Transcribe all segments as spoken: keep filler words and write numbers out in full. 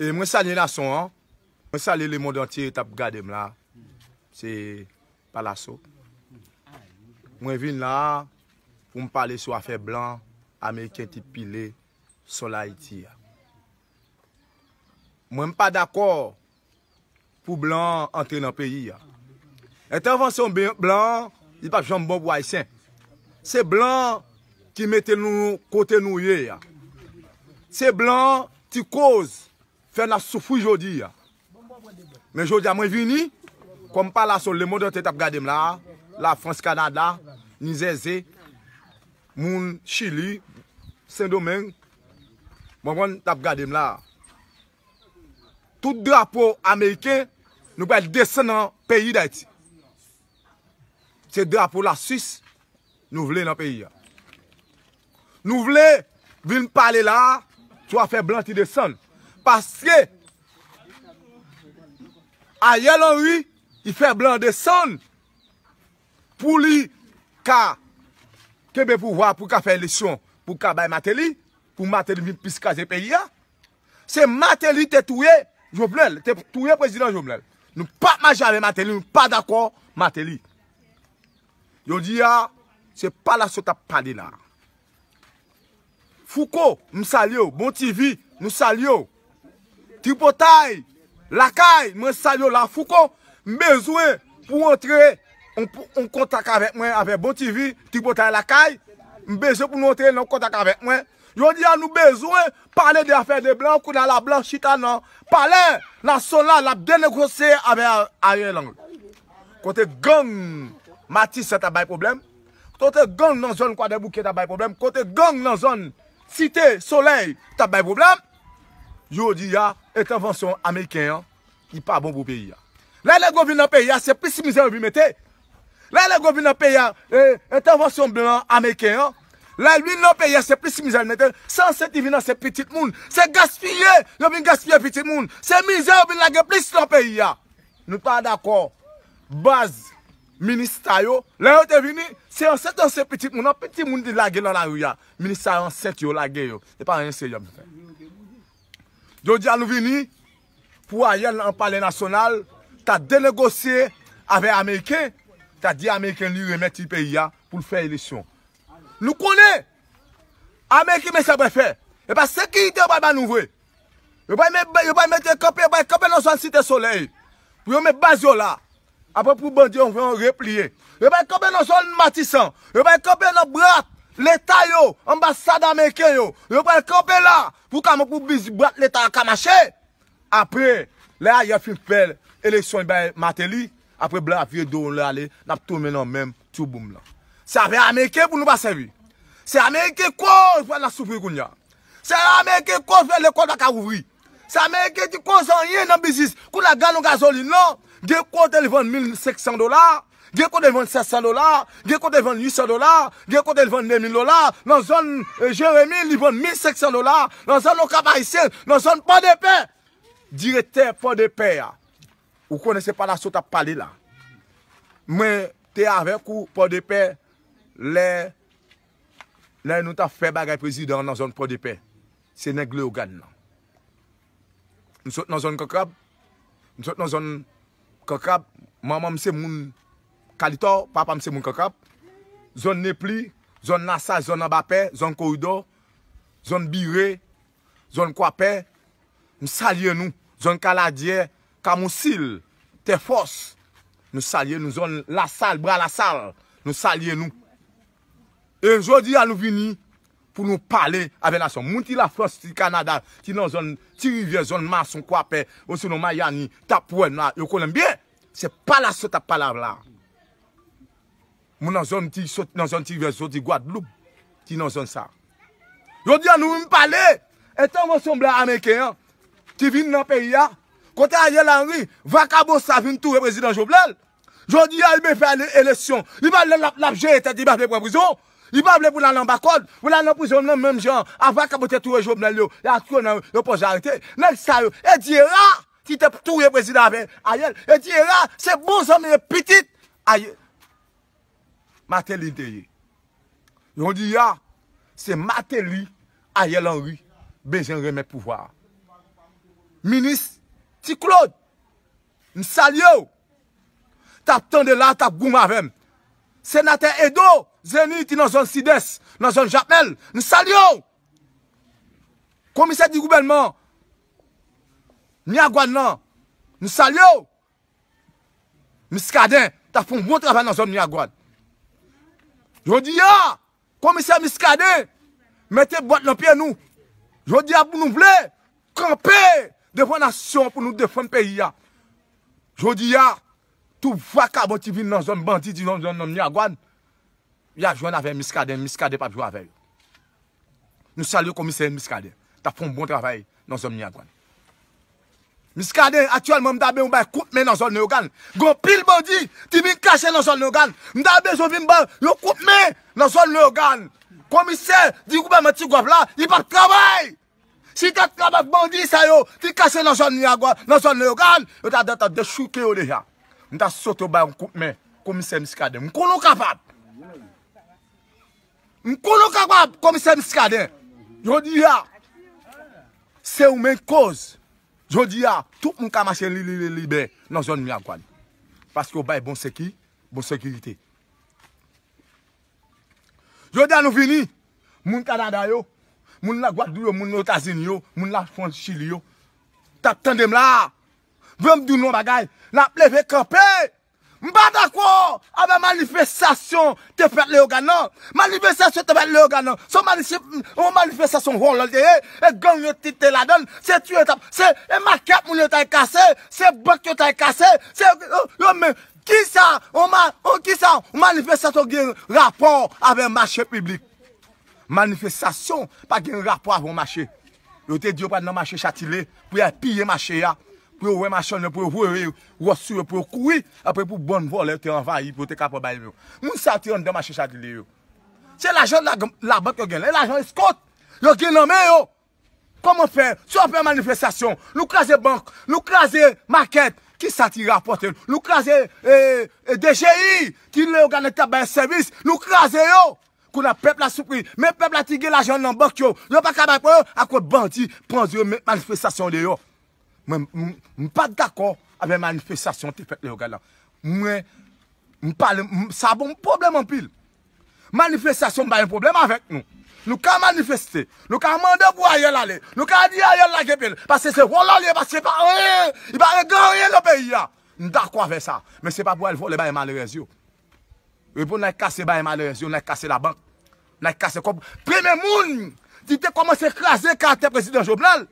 E mwen salye nason an. Mwen salye lemonn antye k ap gade m la. Se Palaso. Mwen vin la pou m pale sou afè blan ameriken ki pile sòl Ayiti a. Mwen m pa dakò pou blan an antre nan peyi a. Entèvansyon blan an, li p ap janm bon pou Ayisyen. Se blan ki mete nou kote nou ye a. Se blan ki koz fè n ap soufri jodi a. Men jodi a mwen vini, kòm Palaso, lemonn antye t ap gade m la, Lafrans, Kanada, Nizèze, moun Chili, Sendomeng, w konprann, t ap gade m la. Tout drapo ameriken, nou pral desann nan peyi Dayiti. Se drapo Laswis nou vle nan peyi a. Nou vle vin pale la sou afè blan ki desann. Paske Ariel Henry, li fè blan desann pou li ka kenbe pouvwa, pou li ka fè eleksyon, pou li ka bay Martelly, pou Martelly vin plis kraze peyi a. Se Martelly te touye Jovenel, te touye prezidan Jovenel. Nou pa mache avè Martelly, nou pa dakò Martelly. Jodi a, se Palaso t ap pale la. Fouco, m salye w. Bon T V, nou salye w. Tripotay, Lakay, mwen salye w la. Fouco, m bezwen pou w antre on, on kontak avèk mwen, avèk Bon T V, Tripotay, Lakay. M bezwen pou nou antre nan kontak avèk mwen. Jodi a, nou bezwen pale de afè de blan, kounye a la blan chita nan palè nasyonal, l ap denegosye avèk Ariel Henry. Kote gang Matisan t ap bay pwoblèm, kote gang nan zòn Kwadèboukè t ap bay pwoblèm, kote gang nan zòn Site Solèy t ap bay pwoblèm, jodi a, entèvansyon ameriken an, li pa bon pou peyi a. Lè nèg yo vin nan peyi a, se plis mizè yo vin mete. Lè nèg yo vin nan peyi a, e, entèvansyon blan ameriken an, lè l vin nan peyi a, se plis mizè l mete. Se ansent li vin ansent pitit moun. Se gaspiye yo vin gaspiye pitit moun. Se mizè yo vin lage plis nan peyi a. Nou pa dakò. Baz minista yo, lè yo te vini, se ansent ansent pitit moun, an pitit moun te lage nan lari a. Minista yo ansent yo lage yo. Se pa anyen serye yo ap fè. Jodi a nou vini pou Ariel nan palè nasyonal, ta denegosye avèk ameriken, ta di ameriken li remèt li peyi a pou l fè eleksyon. Nou konnen ameriken men sa pral fè. E pa sekirite yo pral ba nou vre. Yo pral met, yo pral mete kanpe, yo pral kanpe nan zòn Site Solèy. Pou yo met baz yo la. Apre pou bandi yo fè yon repliye. Yo pral kanpe nan zòn Matisan. Yo pral kanpe nan bra leta yo, anbasad ameriken yo. Yo pral kanpe la pou ka pou biz bra leta a ka mache. Apre, lè Ariel fin fè eleksyon li bay Martelly, apre blan ap vire do l ale, n ap tounen nan menm tchouboum lan. Se avèk ameriken pou nou pa sèvi. Se ameriken koz pou n ap soufri kounye a. Se ameriken koz fè lekòl pa ka ouvri. Se ameriken ki koz anyen nan biznis. Kounye a galon gazolin lan, gen kote li vann mil senk san dola, gen kote li vann sèt san dola, gen kote li vann uit san dola, gen kote li vann de mil dola. Nan zòn, e, Jeremi, li vann mil senk san dola. Nan zòn Okap Ayisyen, nan zòn Pòdepè, direktè Pòdepè a, ou konnen se Palaso t ap pale la. Mwen te avèk ou Pòdepè lè, lè nou t ap fè bagay prezidan an nan zòn Pòdepè. Se nèg Leyogàn nan. M sot nan zòn Kankrab. M sot nan zòn Kankrab. Manman m se moun Kalitò, papa m se moun Kankrab. Zòn Nepli, zòn Lasal, zòn Anbapè, zòn Koridò, zòn Bire, zòn Kwapè. M salye nou. Zòn Kaladyè, Kamousil, Tèfòs. Nou salye nou. Zòn Lasal, Bra Lasal. Nou salye nou. E jodi a nou vini pou nou pale avèk nasyon. Moun ki Lafrans, ki Kanada, ki nan zòn Ti Rivyè, zòn Mason, Kwapè, osinon Mayani, t ap wè n la, yo konnen m byen. Se Palaso t ap pale la. Moun nan zòn Ti, sot nan zòn Ti Rivyè, soti Gwadloup, ki nan zòn sa. Jodi a nou vin pale, entèvansyon blan ameriken an, ki vin nan peyi a, kote Ariel Henry, vakabon sa vin touye prezidan Jovenel. Jodi a, li bezwen fè ele-, eleksyon. Li pa vle l ap, l ap jere tèt, li pa vle pran prizon. Li pa vle pou l al anba kòd, pou l al nan prizon nan menm jan a vakabon te touye Jovenel yo, y a touye nan, yo poze arete. Nèg sa yo, Edi Era, ki te touye prezidan avè Ariel. Edi Era, se bon zanmi e pitit Ariel. Martelly te ye. Jodi a, se Martelly, Ariel Henry, bezwen remèt pouvwa a. Minis Ti Claude, m salye w. T ap tande la, t ap goumen avè m. Senatè Edo Zeni ki nan zòn Sidès, nan zòn Jakmèl, m salye w. Komisè di gouvènman Miragwàn nan, m salye w. Miskaden t ap fè yon bon travay nan zòn Miragwàn. Jodi a, komisè Miskaden mete bòt nan pye nou. Jodi a, pou nou vle kanpe devan nasyon pou nou defann peyi a. Jodi a, tout vakabon ki vin nan zòn bandi, ki nan zòn nan Miragwàn, y a jwenn avè Miskaden, Miskaden p ap jwe avè yo. Nou salye komisè Miskaden. T ap fè yon bon travay nan zòn Miragwàn. Miskaden, aktyèlman, m ta bezwen bay kout men nan zòn Leyogàn. Gen anpil bandi ki vin kache nan zòn Leyogàn. M ta bezwen vin bay yon kout men nan zòn Leyogàn. Komisè di gouvènman Ti Gòv la, li p ap travay. Si t ap travay bandi sa yo, ki kache nan zòn Miragwàn, nan zòn Leyogàn, yo ta dwe ta dechouke yo deja. M ta sote bay yon kout men, komisè Miskaden. M konnen w kapab. M konnen w kapab, komisè Miskaden. Jodi a, se ou menm k koz. Jodi a, tout moun ka mache li, li, li, libè nan zòn Miragwàn. Paske w bay bon seki, bon sekirite. Jodi a nou vini, moun Kanada yo, moun Lagwadloup yo, moun Etazini yo, moun Lafrans, Chili yo, t ap tande m la. Vle m di nou yon bagay, n ap leve kanpe. M pa dakò avè manifestasyon te fèt Leyogàn nan. Manifestasyon te fèt Leyogàn nan. Se yon manif-, yon manifestasyon vòlò l te ye. E gang yo te, te ladan l. Se tiye t ap, se, e makèt moun yo t al kase. Se bank yo t al kase. Se, yo, yo men, kisa, yon ma-, yon kisa, yon manifestasyon gen rapò avè mache piblik? Manifestasyon pa gen rapò avè yon mache. Yo te di yo pral nan mache Chatilyè pou y al piye mache a, pou yo wè machann yo, pou yo voye wòch sou yo, pou yo kouri, apre pou bann vòlè te anvayi, pou yo te ka pran bay yo. Moun sa yo te anndan mache Chatilyè yo. Se lajan la, labank yo gen, e lajan eskòt yo gen nan men yo. Kòman fè? Si w ap fè manifestasyon, nou kraze bank, nou kraze makèt, kisa ki rapòte? Nou kraze, e, e, D G I, ki Leyogàn t ap bay sèvis, nou kraze yo. Kounye a pèp la soufri. Men pèp la ki gen lajan nan bank yo, yo pa ka bay pou yo, akoz bandi pran yo met manifestasyon deyò. Mwen, m, m pa t dakò avè manifestasyon te fèt Leyogàn nan. Mwen, m pale, m, sa ban m pwoblèm anpil. Manifestasyon pa gen pwoblèm avèk nou. Nou ka manifeste. Nou ka mande pou Ariel ale. Nou ka di Ariel lage pye l. Paske se vòlò li ye, paske li pa anyen. Li pa regle anyen nan peyi a. M dakò avè sa. Men se pa pou al vòlè bay malerèz yo. Epi n al kase bay malerèz yo, n al kase labank. N al kase kòb. Premye moun ki te kòmanse kraze karaktè prezidan Jovenel,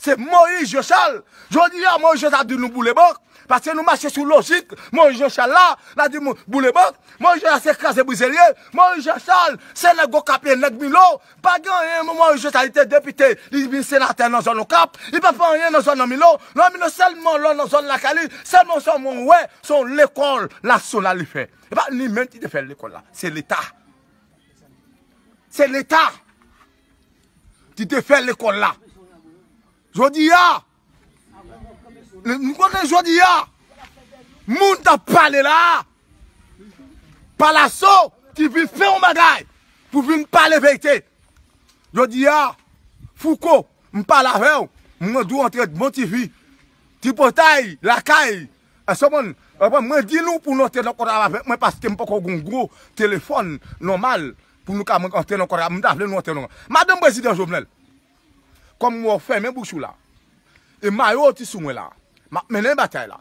se Moïse Jean Charles. Jodi a, Moïse Jean Charles ap di nou boule bank. Paske nou mache sou lojik Moïse Jean Charles la, n ap di nou boule bank. Moïse Jean Charles se kraze brize l ye. Moïse Jean Charles se nèg Okap ye, nèg Milo. Pa gen anyen, Moïse Jean Charles li te depite, li vin senatè nan zòn Okap. Li pa fè anyen nan zòn nan Milo. Nan Milo sèlman lè w nan zòn lakay li, sèlman sa w wè, se yon lekòl nasyonal li fè. E pa li menm ki te fè lekòl la, se Leta. Se Leta ki te fè lekòl la. Jodi a, nou konnen jodi a, moun t ap pale la, Palaso ki vin fè yon bagay pou vin pale verite. Jodi a, Fouco, m pale avè w, mwen di w antre bon T V, Tripotay, lakay, èske w konprann? Mwen di nou pou nou antre nan kontra avèk mwen paske m poko gen yon gwo telefòn nòmal pou nou ka antre nan kontra. M ta vle nou antre nan kontra. Madanm prezidan Jovenel, kòm m wè w fèmen bouch ou la, e mayo w ti sou mwen la, m ap mennen batay la.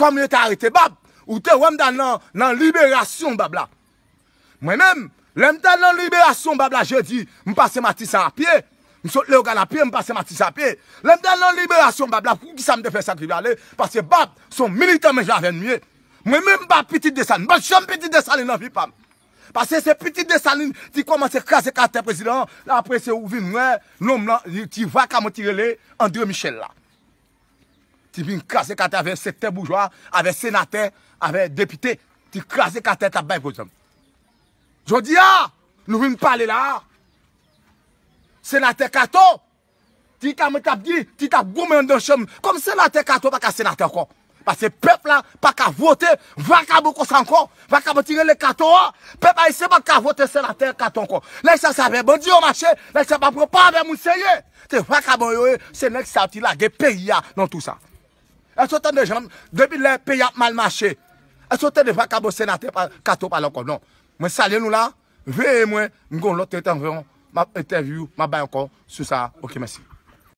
Kòm yo te arete Bab, ou te wè m t al nan, nan liberasyon Bab la. Mwen menm, lè m t al nan liberasyon Bab la jedi, m pase Matisan a pye. M sot Leyogàn a pye, m pase Matisan a pye. Lè m t al nan liberasyon Bab la, poukisa m te fè sa ki ale? Paske Bab se yon militan menm jan avè m ye. Mwen menm m pa pitit Desalin, m pa janm pitit Desalin nan vi pa m. Paske se pitit Desalin ki kòmanse kraze karaktè prezidan an, apre se ou vin wè nonm lan, ti vakabon ki rele André Michel la. Ki vin kraze karaktè avè sektè boujwa, avè senatè, avè depite, ki kraze karaktè t ap bay pwozanm. Jodi a, nou vin pale la a. Senatè Kato, ki ta mwen t ap di, ki t ap goumen anndan chanm. Kòm senatè Kato pa ka senatè ankò. Paske pèp la pa ka vote vakabon konsa ankò. Vakabon ti rele Kato a. Pèp ayisyen pa ka vote senatè Kato ankò. Nèg sa se avè bandi yo mache. Nèg sa pa pran pa avè moun serye. Se vakabon yo ye. Se nèg sa ti lage peyi a nan tou sa. Èske w tande jan depi lè peyi ap mal mache? Èske w tande vakabon senatè pa, Kato pale ankò? Non. Mwen salye nou la. Veye mwen. M gon lòt entèvyou. M ap entèvyou. M ap bay ankò sou sa. Ok, mèsi.